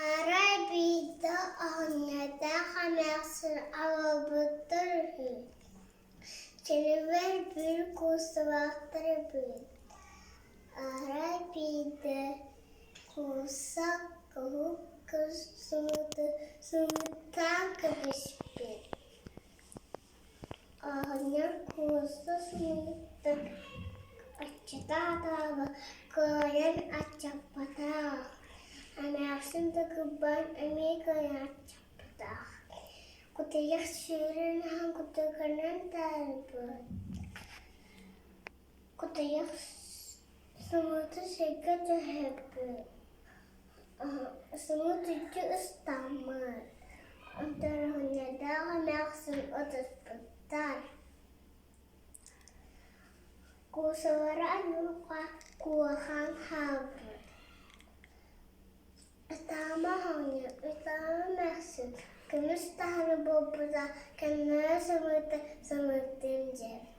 Арай биирдэ оҕонньордоох эмээхсин аҕалбыттар үһү. Кинилэр биир куусталаахтар эбит. Арай биирдэ куусса куһук кыс сымыыттаан кэбиспит. Оҕонньор куусса сымыыттан аччатаатаҕа кыайан аччаппатах, эмээхсин да кырбаан эмиэ кыайан аччаппатах. Кутуйах сүүрэн ахан кутуйганан таарыйбыт. Кутуйах сымыыты сиргэ түһэрбит. Сымыыт икки ыстаммыт. Онтон оҕонньордоох эмээхсин ытыспыттар. Куусалара аньыыха куохан хаалбыт. Ытаама оҕонньор, ытаама эмээхсин, көмүс таһары буолбута, кэннэрэ сымыыты сымыыттыым диэбит.